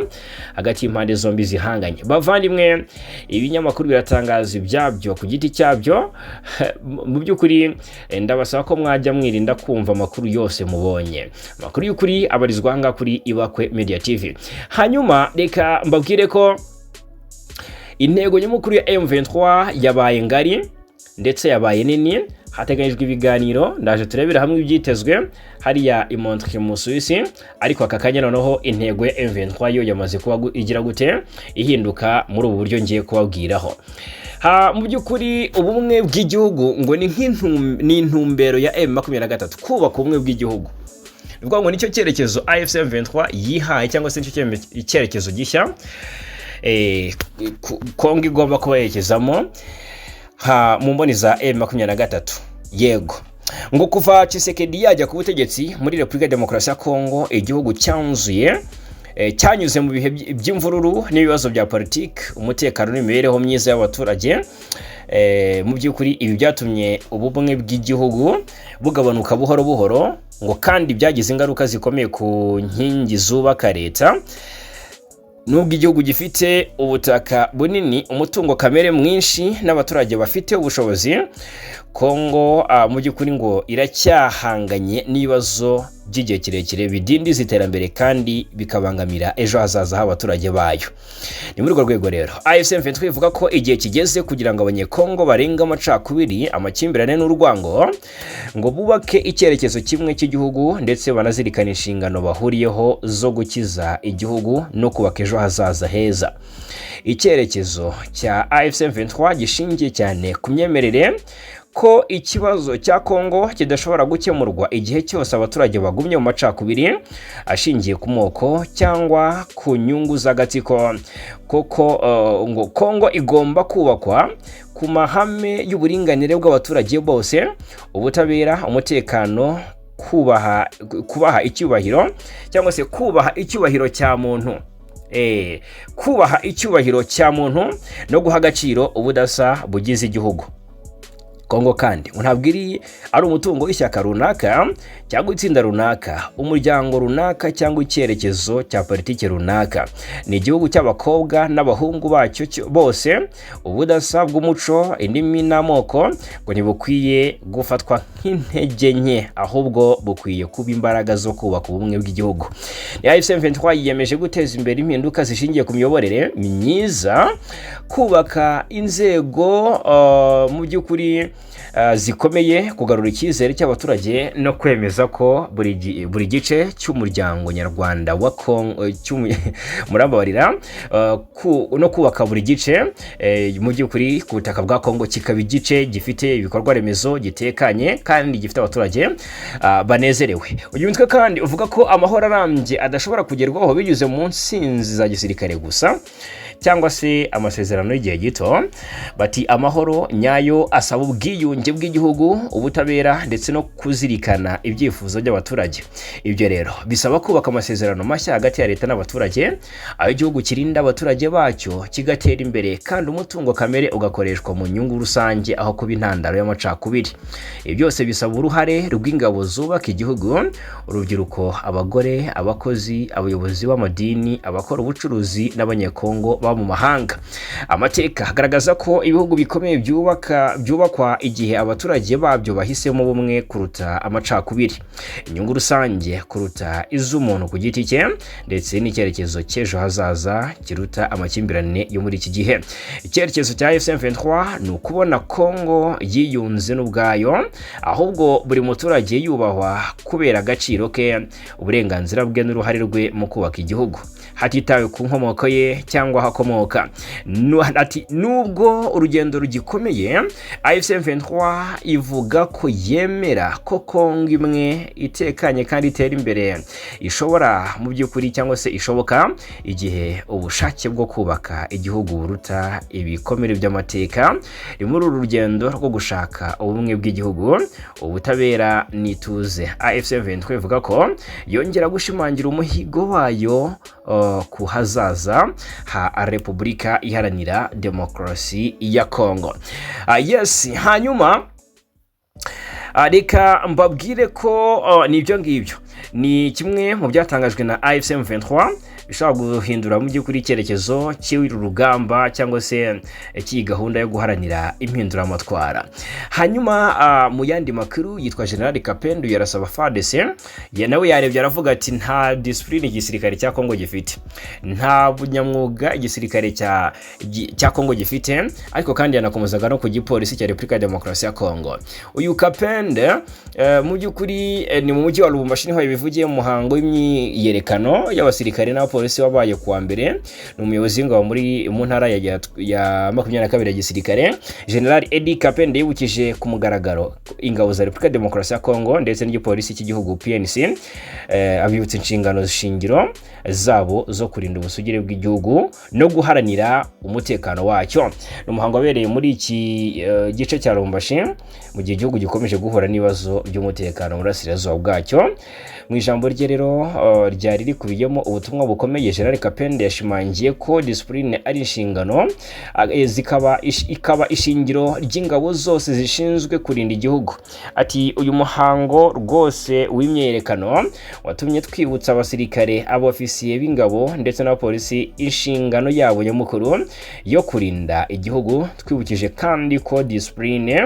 hagati y'impande zombi zihanganye. Bavandimwe, ibinyamakuru biratangaza ibyabyo ku giti cyabyo. Mu by'ukuri ndabasaba ko mwajya mwirinda kumva amakuru yose mubonye. Amakuru y'ukuri abarizwa aha ngaha kuri Ibakwe Media TV. Hanyuma reka mbabwire ko intego nyamukuru ya M23 yabaye ngari ndetse yabaye nini. Hateganyijwe ibiganiro, ndaje turebera hamwe ibyitezwe hariya i Montreux mu Suisse. Ariko aka kanya noneho intego ya M23 yo yamaze kuba igira gute, ihinduka muri ubu buryo ngiye kubabwiraho. Ha, mu by'ukuri ubumwe bw'igihugu ngo ni ni intumbero ya M23, kubaka ubumwe bw'igihugu. Ni ukuvuga ngo nicyo cyerekezo AFC M23 yihaye cyangwa se nicyo icyerekezo gishya Kongo igomba kuba yerekezamo ha mu mboni za M23. Yego, ngo kuva Tshisekedi yajya ku butegetsi muri Repubulika ya Demokarasi ya Kongo, igihugu cyanzuye cyanyuze mu bihe by'imvururu n'ibibazo bya politiki, umutekano n'imibereho myiza y'abaturage. Mu by'ukuri ibi byatumye ubumwe bw'igihugu bugabanuka buhoro buhoro, ngo kandi byagize ingaruka zikomeye ku nkingi zubaka leta. Nubwo igihugu gifite ubutaka bunini, umutungo kamere mwinshi n'abaturage bafite ubushobozi, Kongo mu by'ukuri ngo iracyahanganye n'ibibazo by'igihe kirekire bidindiza iterambere kandi bikabangamira ejo hazaza h'abaturage bayo. Ni muri urwo rwego rero AFC M23 ivuga ko igihe kigeze kugira ngo Abanyekongo barenga amacakubiri, amakimbirane n'urwango, ngo bubake icyerekezo kimwe cy'igihugu ndetse banazirikana inshingano bahuriyeho zo gukiza igihugu no kubaka ejo hazaza heza. Icyerekezo cya AFC M23 gishingiye cyane ku myemerere ko ikibazo cya Kongo kidashobora gukemurwa igihe cyose abaturage bagumye mu macakubiri ashingiye ku moko cyangwa ku nyungu z'agatsiko, kuko ngo Kongo igomba kubakwa ku mahame y'uburinganire bw'abaturage bose, ubutabera, umutekano, kubaha icyubahiro cyangwa se kubaha icyubahiro cya muntu, kubaha icyubahiro cya muntu no guha agaciro ubudasa bugize igihugu. Kongo kandi ngo ntabwo iri ari umutungo w'ishyaka runaka cyangwa itsinda runaka, umuryango runaka cyangwa icyerekezo cya politiki runaka. Ni igihugu cy'abakobwa n'abahungu bacyo bose. Ubudasa bw'umuco, indimi n'amoko ngo ntibukwiye gufatwa nk'intege nke, ahubwo bukwiye kuba imbaraga zo kubaka ubumwe bw'igihugu. Ni AFC M23 yiyemeje guteza imbere impinduka zishingiye ku miyoborere myiza, kubaka inzego mu by'ukuri zikomeye, kugarura icyizere cy'abaturage no kwemeza ko buri gice cy'umuryango nyarwanda wa Kongo, murambabarira, no kubaka buri gice mu by'ukuri ku butaka bwa Kongo kikaba igice gifite ibikorwa remezo, gitekanye kandi gifite abaturage banezerewe. Uyu mutwe kandi uvuga ko amahoro arambye adashobora kugerwaho binyuze mu nsinzi za gisirikare gusa cyangwa se amasezerano y'igihe gito. Bati amahoro nyayo asaba ubwiyunge bw'igihugu, ubutabera ndetse no kuzirikana ibyifuzo by'abaturage. Ibyo rero bisaba kubaka amasezerano mashya hagati ya leta n'abaturage, aho igihugu kirinda abaturage bacyo, kigatera imbere, kandi umutungo kamere ugakoreshwa mu nyungu rusange aho kuba intandaro y'amacakubiri. Ibi byose bisaba uruhare rw'ingabo zubaka igihugu, urubyiruko, abagore, abakozi, abayobozi b'amadini, abakora ubucuruzi n'Abanyekongo baba mu mahanga. Amateka agaragaza ko ibihugu bikomeye byubakwa igihe abaturage babyo bahisemo ubumwe kuruta amacakubiri, inyungu rusange kuruta iz'umuntu ku giti cye, ndetse n'icyerekezo cy'ejo hazaza kiruta amakimbirane yo muri iki gihe. Icyerekezo cya AFC M23 ni ukubona Kongo yiyunze n'ubwayo, ahubwo buri muturage yubahwa kubera agaciro ke, uburenganzira bwe n'uruhare rwe mu kubaka igihugu, hatitawe ku nkomoko ye cyangwa aho akomoka. Ati nubwo urugendo rugikomeye, AFC M23 ivuga ko yemera ko Kongo imwe itekanye kandi itera imbere ishobora mu by'ukuri cyangwa se ishoboka igihe ubushake bwo kubaka igihugu buruta ibikomere by'amateka. Ni muri uru rugendo rwo gushaka ubumwe bw'igihugu, ubutabera n'ituze, AFC M23 ivuga ko yongera gushimangira umuhigo wayo ku hazaza ha Repubulika Iharanira Demokarasi ya Kongo. Yes, hanyuma reka mbabwire ko nibyo ngibyo ni kimwe mu byatangajwe na AFC M23 bishobora guhindura mu by'ukuri icyerekezo cy'uru rugamba cyangwa se cy'iyi gahunda yo guharanira impinduramatwara. Hanyuma mu yandi makuru, yitwa General Kapendo yarasaba FARDC ya nawe yarebye aravuga ati nta discipline igisirikare cya Kongo gifite, nta bunyamwuga igisirikare cya Kongo gifite. Ariko kandi yanakomezaga no ku gipolisi cya Repubulika ya Demokarasi ya Kongo. Uyu Kapende mu by'ukuri ni mu mujyi wa Lubumbashi niho yabivugiye mu muhango w'imyiyerekano y'abasirikare n'abapolisi wabaye kuwa mbere. Ni umuyobozi w'ingabo muri mu ntara ya 22 ya gisirikare. General Edi Kapende yibukije ku mugaragaro ingabo za Repubulika ya Demokarasi ya Kongo ndetse n'igipolisi cy'igihugu PNC, abibutsa inshingano shingiro zabo zo kurinda ubusugire bw'igihugu no guharanira umutekano wacyo. Ni umuhango wabereye muri iki gice cya Lubumbashi mu gihe igihugu gikomeje guhura n'ibibazo by'umutekano mu burasirazuba bwacyo. Mu ijambo rye rero ryari rikubiyemo ubutumwa bukomeye. bukomeye, General Kapende yashimangiye ko discipline ari inshingano, ikaba ishingiro ry'ingabo zose zishinzwe kurinda igihugu. Ati: "Uyu muhango rwose w'imyerekano watumye twibutsa abasirikare, abofisiye b'ingabo ndetse n'abapolisi inshingano yabo nyamukuru yo kurinda igihugu. Twibukije kandi ko discipline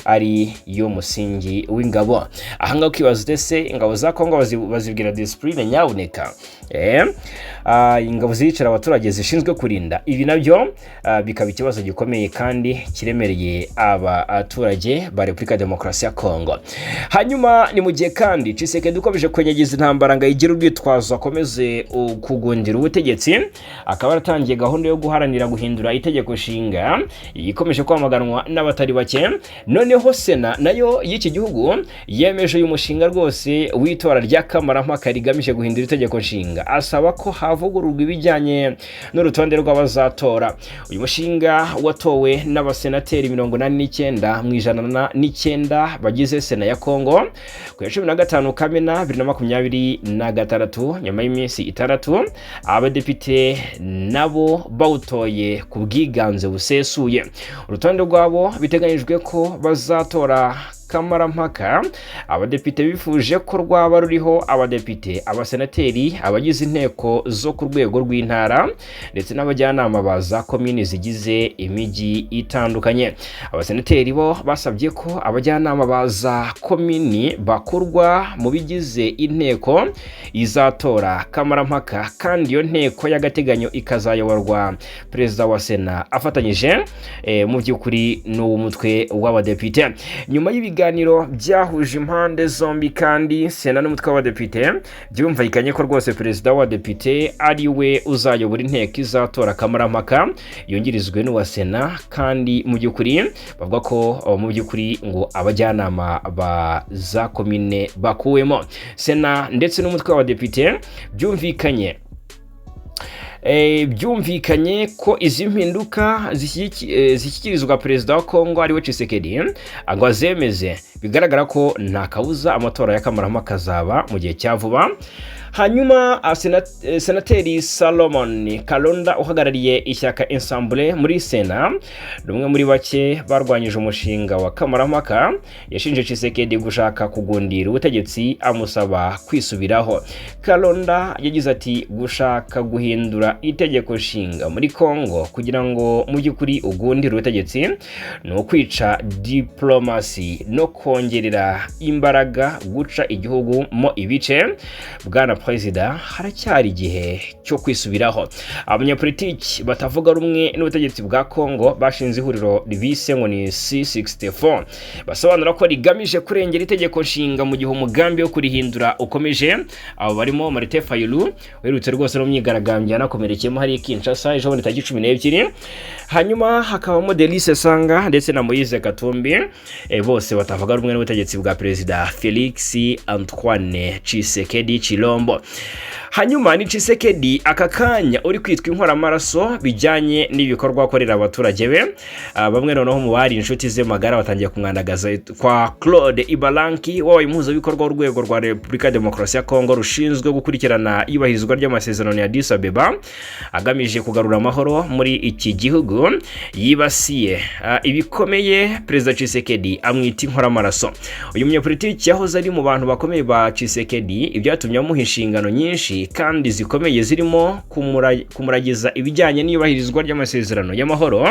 ari yo musingi w'ingabo." Ahangaha ukibaza uti: "Ese ingabo za Kongo bazibwira discipline?" Nyabuneka, ingabo zicara abaturage zishinzwe kurinda, ibi nabyo bikaba ikibazo gikomeye kandi kiremereye abaturage ba Repubulika ya Demokarasi ya Kongo. Hanyuma ni mu gihe kandi Tshisekedi ukomeje kwenyegeza intambara ngo ayigire urwitwazo akomeze kugundira ubutegetsi, akaba yaratangiye gahunda yo guharanira guhindura itegeko nshinga ikomeje kwamaganwa n'abatari bake. Noneho Sena nayo y'iki gihugu yemeje uyu mushinga rwose w'itora rya kamarampaka rigamije guhindura itegeko nshinga, asaba ko havugururwa ibijyanye n'urutonde rw'abazatora. Uyu mushinga watowe n'abasenateri 89 mu 109 bagize Sena ya Kongo ku ya 15 Kamena 2026, nyuma y'iminsi 6 abadepite nabo bawutoye ku bwiganze busesuye. Urutonde rwabo biteganyijwe ko bazatora kamarampaka, abadepite bifuje ko rwaba ruriho abadepite, abasenateri, abagize inteko zo ku rwego rw'intara ndetse n'abajyanama ba za komini zigize imijyi itandukanye. Abasenateri bo basabye ko abajyanama ba za komini bakurwa mu bigize inteko izatora kamarampaka, kandi iyo nteko y'agateganyo ikazayoborwa perezida wa Sena afatanyije mu by'ukuri n'uw'umutwe w'abadepite. Nyuma y'ibiganiro byahuje impande zombi kandi, Sena n'umutwe w'abadepite byumvikanye ko rwose perezida w'abadepite ari we uzayobora inteko izatora kamarampaka, yungirizwe n'uwa Sena. Kandi mu by'ukuri bavuga ko mu by'ukuri ngo abajyanama ba za komine bakuwemo. Sena ndetse n'umutwe w'abadepite byumvikanye ko izi mpinduka zishyikirizwa perezida wa Kongo ariwe Tshisekedi ngo azemeze. Bigaragara ko nta kabuza amatora ya kamarampaka azaba mu gihe cya vuba. Hanyuma senateri Salomon Kalonda uhagarariye ishyaka Ensemble muri Sena, ni umwe muri bake barwanyije umushinga wa kamarampaka. Yashinje Tshisekedi gushaka kugundira ubutegetsi, amusaba kwisubiraho. Kalonda yagize ati: "Gushaka guhindura itegeko nshinga muri Kongo kugira ngo mu by'ukuri ugundire ubutegetsi ni ukwica diplomasi no kongerera imbaraga guca igihugu mo ibice. Bwana Perezida, haracyari igihe cyo kwisubiraho." Abanyapolitiki batavuga rumwe n'ubutegetsi bwa Kongo bashinze ihuriro bise ngo ni C64, basobanura ko rigamije kurengera itegeko nshinga mu gihe umugambi wo kurihindura ukomeje. Abo barimo Martin Fayulu uherutse rwose no myigaragambyo yanakomerekeyemo hari Kinshasa ejo bundi tariki 12, hanyuma hakabamo Delice Sanga ndetse na Moise Katumbi, bose batavuga rumwe n'ubutegetsi bwa Perezida Felix Antoine Tshisekedi Chilombo. Hanyuma ni Tshisekedi aka kanya uri kwitwa inkoramaraso bijyanye n'ibikorwa akorera abaturage be. Bamwe noneho mu bari inshuti ze magara batangiye kumwandagaza, kwa Claude Ibalanki wabaye umuhuzabikorwa w'urwego rwa Repubulika ya Demokarasi ya Kongo rushinzwe gukurikirana iyubahirizwa ry'amasezerano ya Addis Abeba agamije kugarura amahoro muri iki gihugu, yibasiye ibikomeye Perezida Tshisekedi, amwita inkoramaraso. Uyu munyapolitiki yahoze ari mu bantu bakomeye ba Tshisekedi, ibyatumye amuha inshingano nyinshi kandi zikomeye zirimo kumuragiza ibijyanye n'iyubahirizwa ry'amasezerano y'amahoro,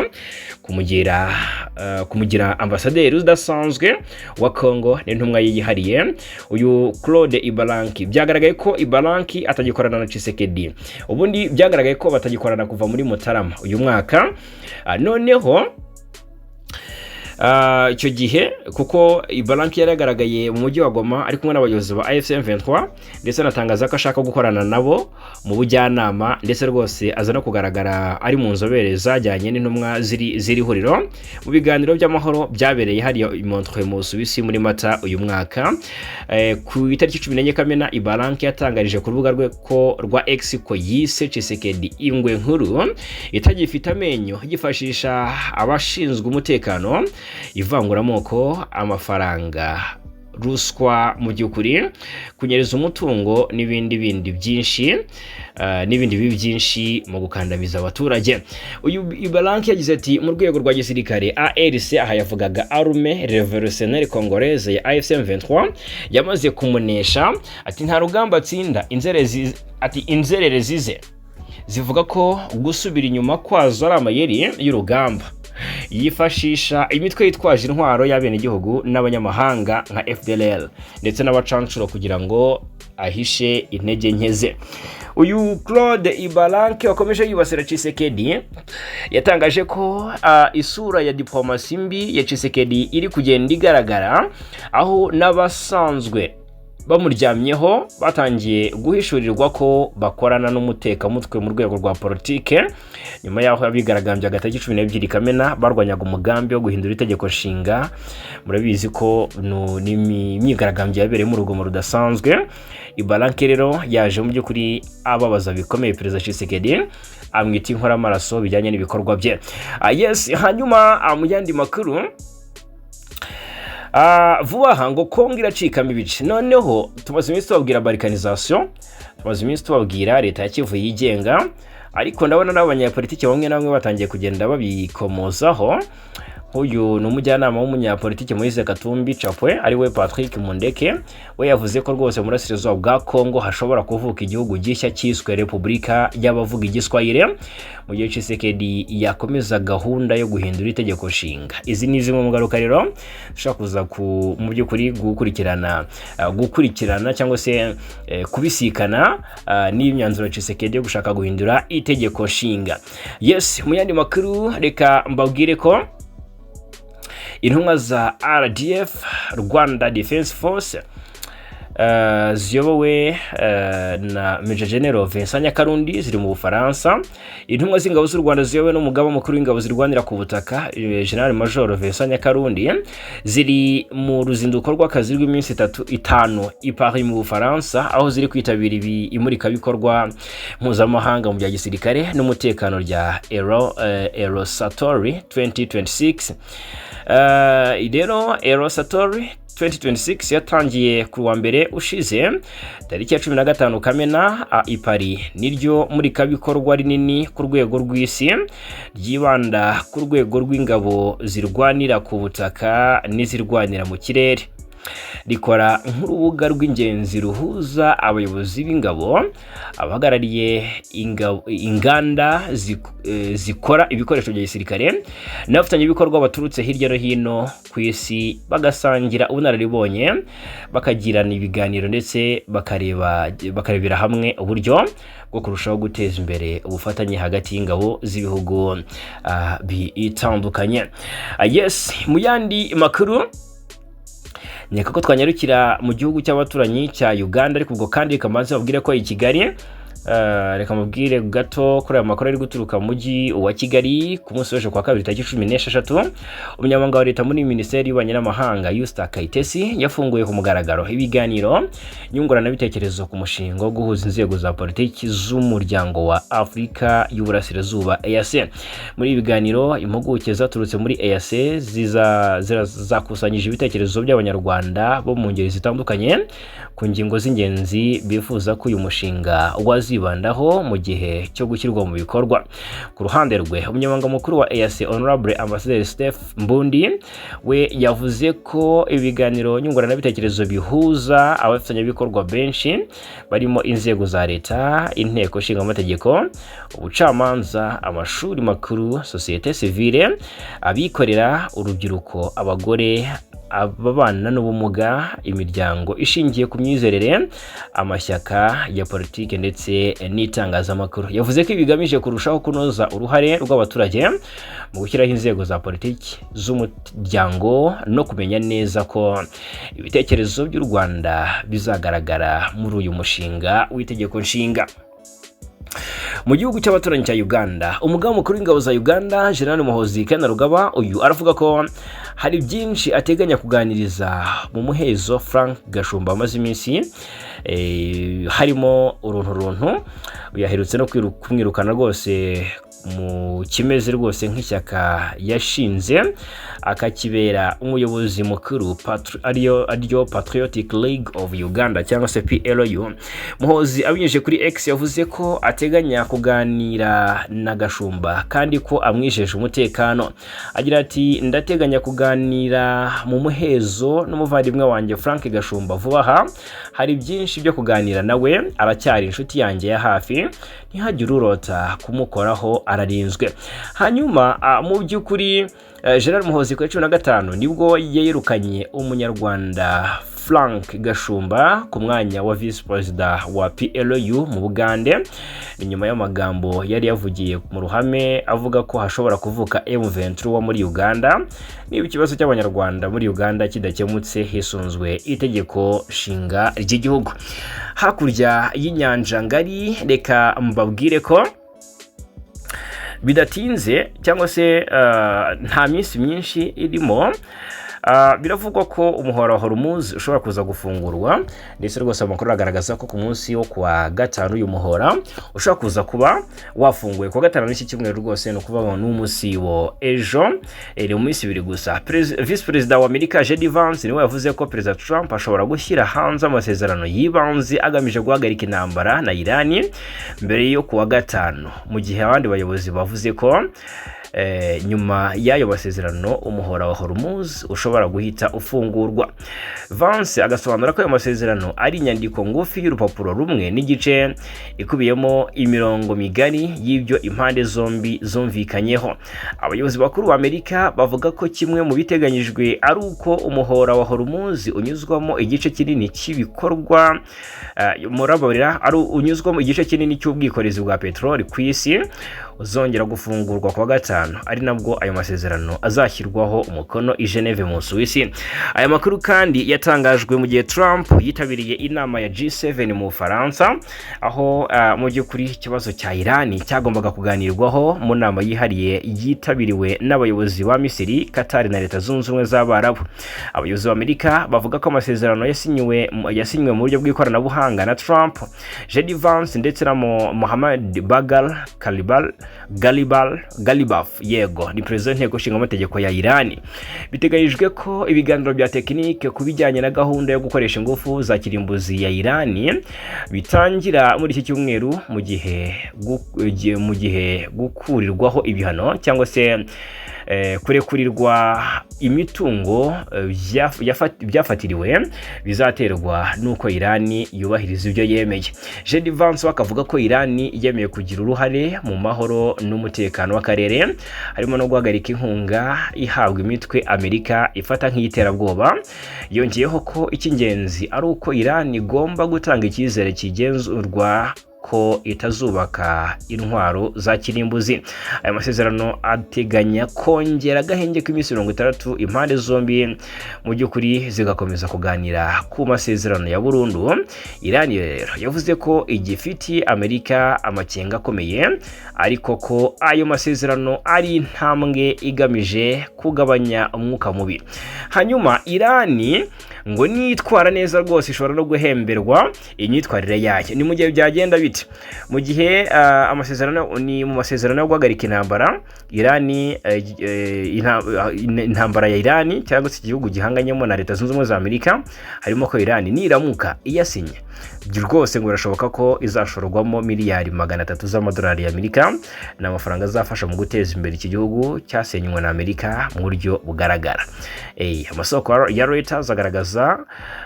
kumugira ambasaderi udasanzwe wa Congo n'intumwa ye yihariye. Uyu Claude Ibalanki, byagaragaye ko Ibalanki atagikorana na Tshisekedi. Ubundi byagaragaye ko batagikorana kuva muri Mutarama uyu mwaka. Noneho icyo gihe kuko Ibalanki yari yagaragaye mu mujyi wa Goma ari kumwe n'abayobozi ba AFC M23, ndetse anatangaza ko ashaka gukorana nabo mu bujyanama, ndetse rwose aza no kugaragara ari mu nzobere zajyanye n'intumwa ziri huriro mu biganiro by'amahoro byabereye hariya i Montreux mu Busuwisi muri Mata uyu mwaka. Ku itariki 14 Kamena, Ibalanki yatangarije ku rubuga rwe ko rwa X ko yise Tshisekedi ingwe nkuru itagifite amenyo, yifashisha abashinzwe umutekano, ivanguramoko, amafaranga, Ruswa mu by'ukuri, kunyereza umutungo n'ibindi bindi byinshi, n'ibindi bibi byinshi mu gukandamiza abaturage. Uyu Ibalanky yagize ati: "Mu rwego rwa gisirikare, ARC," aha yavugaga Armée Révolutionnaire Congolaise ya AFC M23, "yamaze kumunesha." Ati: "Nta rugamba atsinda." Inzerezi, ati: "Inzererezi ze zivuga ko gusubira inyuma kwazo ari amayeri y'urugamba. Yifashisha imitwe yitwaje intwaro y'abenegihugu n'abanyamahanga nka FDLR ndetse n'abacancuro kugira ngo ahishe intege nke ze." Uyu Claude Ibalanky wakomeje yibasira Tshisekedi yatangaje ko isura ya diplomasi mbi ya Tshisekedi iri kugenda igaragara, aho n'abasanzwe bamuryamyeho batangiye guhishurirwa ko bakorana n'umutekamutwe mu rwego rwa politike, nyuma y'aho abigaragambyaga tariki 12 Kamena barwanyaga umugambi wo guhindura itegeko nshinga. Murabizi ko ni imyigaragambyo yabereyemo urugomo rudasanzwe. Ibalanky rero yaje mu by'ukuri ababaza bikomeye Perezida Tshisekedi, amwita inkoramaraso bijyanye n'ibikorwa bye. Yes, hanyuma mu yandi makuru, vuba aha ngo Kongo iracikamo ibice. Noneho tumaze iminsi tubabwira balkanisation, tumaze iminsi tubabwira leta ya Kivu yigenga, ariko ndabona n'abanyapolitiki bamwe na bamwe batangiye kugenda babikomozaho. Uyu ni umujyanama w'umunyapolitiki Moise Katumbi Chapwe, ari we Patrick Mundeke. We yavuze ko rwose mu burasirazuba bwa Kongo hashobora kuvuka igihugu gishya cyiswe Repubulika y'abavuga Igiswahili mu gihe Tshisekedi yakomeza gahunda yo guhindura itegeko nshinga. Izi ni zimwe mu ngaruka rero dushobora kuza ku mu by'ukuri gukurikirana cyangwa se kubisikana n'imyanzuro ya Tshisekedi yo gushaka guhindura itegeko nshinga. Yes, mu yandi makuru, reka mbabwire ko intumwa za RDF, Rwanda Defense Force, ziyobowe na Major General Vincent Nyakarundi ziri mu Bufaransa. Intumwa z'ingabo z'u Rwanda ziyobowe n'umugaba mukuru w'ingabo zirwanira ku butaka, General Major Vincent Nyakarundi, ziri mu ruzinduko rw'akazi rw'iminsi 3, 5 i Paris mu Bufaransa, aho ziri kwitabira ibi imurikabikorwa mpuzamahanga mu bya gisirikare n'umutekano rya Eurosatory 2026. Rero Eurosatory 2026 yatangiye ku wa mbere ushize, tariki ya 15 Kamena, i Paris. Niryo murikabikorwa rinini ku rwego rw'isi ryibanda ku rwego rw'ingabo zirwanira ku butaka n'izirwanira mu kirere. Rikora nk'urubuga rw'ingenzi ruhuza abayobozi b'ingabo, abahagarariye inganda zikora ibikoresho bya gisirikare n'abafatanyabikorwa baturutse hirya no hino ku isi, bagasangira ubunararibonye, bakagirana ibiganiro ndetse bakarebera hamwe uburyo bwo kurushaho guteza imbere ubufatanye hagati y'ingabo z'ibihugu bitandukanye. Yes, mu yandi makuru, nkeka ko twanyarukira mu gihugu cy'abaturanyi cya Uganda, ariko ubwo kandi reka mbanze babwire ko i Kigali, reka mubwire gato kuri aya makuru ari guturuka mu mujyi wa Kigali. Ku munsi w'ejo kwa kabiri, tariki 16, umunyamabanga wa leta muri Minisiteri y'Ububanyi n'Amahanga, Usta Kayitesi, yafunguye ku mugaragaro ibiganiro nyunguranabitekerezo ku mushinga wo guhuza inzego za politiki z'umuryango wa Afurika y'Uburasirazuba, EAC. Muri ibi biganiro, impuguke zaturutse muri EAC zakusanyije ibitekerezo by'Abanyarwanda bo mu ngeri zitandukanye ku ngingo z'ingenzi bifuza ko uyu mushinga wazibandaho mu gihe cyo gushyirwa mu bikorwa. Ku ruhande rwe, umunyamabanga mukuru wa EAC, Honorable Ambassador Steph Mbundi, we yavuze ko ibiganiro nyunguranabitekerezo bihuza abafatanyabikorwa benshi barimo inzego za leta, inteko ishinga amategeko, ubucamanza, amashuri makuru, sosiyete sivile, abikorera, urubyiruko, abagore, ababana n'ubumuga, imiryango ishingiye ku myizerere, amashyaka ya politiki ndetse n'itangazamakuru. Yavuze ko ibi bigamije kurushaho kunoza uruhare rw'abaturage mu gushyiraho inzego za politiki z'umuryango no kumenya neza ko ibitekerezo by'u Rwanda bizagaragara muri uyu mushinga w'itegeko nshinga. Mu gihugu cy'abaturanyi cya Uganda, umugaba mukuru w'ingabo za Uganda, General Muhoozi Kainerugaba, uyu aravuga ko Hari byinshi ateganya kuganiriza mu muhezo Frank Gashumba amaze iminsi harimo uruntu runtu, yaherutse no kumwirukana rwose mu kimeze rwose nk'ishyaka yashinze, akakibera umuyobozi mukuru, ariyo Patriotic League of Uganda cyangwa se PLU. Muhozi abinyujije kuri X yavuze ko ateganya kuganira na Gashumba kandi ko amwijeje umutekano. Agira ati: "Ndateganya kuganira mu muhezo n'umuvandimwe wanjye Frank Gashumba vuba aha. Hari byinshi byo kuganira nawe, aracyari inshuti yanjye ya hafi, ntihagire urota kumukoraho, ararinzwe." Hanyuma mu by'ukuri General Muhozi ku ya 15 nibwo yirukanye Umunyarwanda Frank Gashumba ku mwanya wa visi perezida wa PLU mu Bugande. Ni nyuma y'amagambo yari yavugiye mu ruhame avuga ko hashobora kuvuka M23 wo muri Uganda niba ikibazo cy'Abanyarwanda muri Uganda kidakemutse hisunzwe itegeko nshinga ry'igihugu. Hakurya y'inyanja ngari, reka mbabwire ko bidatinze cyangwa se nta minsi myinshi irimo, biravugwa ko umuhora wa Hormuz ushobora kuza gufungurwa, ndetse rwose amakuru agaragaza ko ku munsi wo kuwa gatanu uyu muhora ushobora kuza kuba wafunguye, kuwa gatanu n'iki cyumweru rwose, ni ukuvuga ngo ni umunsi wo ejo, ni mu minsi 2 gusa. Visi Perezida wa Amerika JD Vance niwe yavuze ko Perezida Trump ashobora gushyira hanze amasezerano y'ibanze agamije guhagarika intambara na Irani mbere yo kuwa gatanu, mu gihe abandi bayobozi bavuze ko nyuma y'ayo masezerano umuhora wa Hormuz ushobora guhita ufungurwa. Vance agasobanura ko ayo masezerano ari inyandiko ngufi y'urupapuro rumwe n'igice, ikubiyemo imirongo migari y'ibyo impande zombi zumvikanyeho. Abayobozi bakuru ba Amerika bavuga ko kimwe mu biteganyijwe ari uko umuhora wa Hormuz unyuzwamo igice kinini cy'ibikorwa, murabarira, ari unyuzwamo igice kinini cy'ubwikorezi bwa peteroli ku isi, uzongera gufungurwa kuwa gatanu, ari nabwo ayo masezerano azashyirwaho umukono i Geneve mu Suwisi. Aya makuru kandi yatangajwe mu gihe Trump yitabiriye inama ya G7 mu Bufaransa, aho mu by'ukuri ikibazo cya Irani cyagombaga kuganirwaho mu nama yihariye yitabiriwe n'abayobozi ba Misiri, Qatar na Leta Zunze Ubumwe z'Abarabu. Abayobozi ba Amerika bavuga ko amasezerano yasinywe mu buryo bw'ikoranabuhanga na Trump, JD Vance ndetse na Mohammad Bagher Kalibal Galibal Galibaf, yego, ni perezida w'inteko ishinga amategeko ya Irani. Biteganyijwe ko ibiganiro bya tekinike ku bijyanye na gahunda yo gukoresha ingufu za kirimbuzi ya Irani bitangira muri iki cyumweru, mu gihe gukurirwaho ibihano cyangwa se kurekurirwa imitungo byafatiriwe bizaterwa n'uko Irani yubahiriza ibyo yemeye. JD Vance we akavuga ko Irani yemeye kugira uruhare mu mahoro n'umutekano w'akarere, harimo no guhagarika inkunga ihabwa imitwe Amerika ifata nk'iy'iterabwoba. Yongeyeho ko icy'ingenzi ari uko Irani igomba gutanga icyizere kigenzurwa ko itazubaka intwaro za kirimbuzi. Aya masezerano ateganya kongera agahenge k'iminsi 60, impande zombi mu by'ukuri zigakomeza kuganira ku masezerano ya burundu. Irani rero yavuze ko igifitiye Amerika amakenga akomeye, ariko ko ayo masezerano ari intambwe igamije kugabanya umwuka mubi. Hanyuma Irani ngo nitwara neza rwose ishobora no guhemberwa imyitwarire yayo. Ni mu gihe byagenda bite? Mu gihe amasezerano, ni mu masezerano yo guhagarika intambara Irani, intambara ya Irani cyangwa se igihugu gihanganyemo na Leta Zunze Ubumwe za Amerika, harimo ko Irani niramuka iyasinye rwose ngo birashoboka ko izashorwamo miliyari 300 z'amadolari y'Amerika. Ni amafaranga azafasha mu guteza imbere iki gihugu cyasenywe na Amerika mu buryo bugaragara. Amasoko ya Reuters agaragaza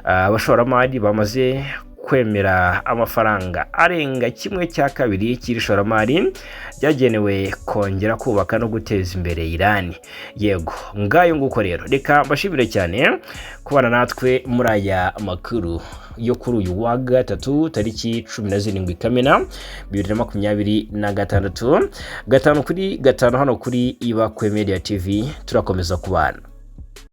abashoramari bamaze kwemera amafaranga arenga 1/2 cy'iri shoramari ryagenewe kongera kubaka no guteza imbere Irani. Yego, ngayo nguko rero, reka mbashimire cyane kubana natwe muri aya makuru yo kuri uyu wa gatatu, tariki 17 Kamena 2026. Gatanu kuri gatanu hano kuri Ibakwe Media TV, turakomeza kubana.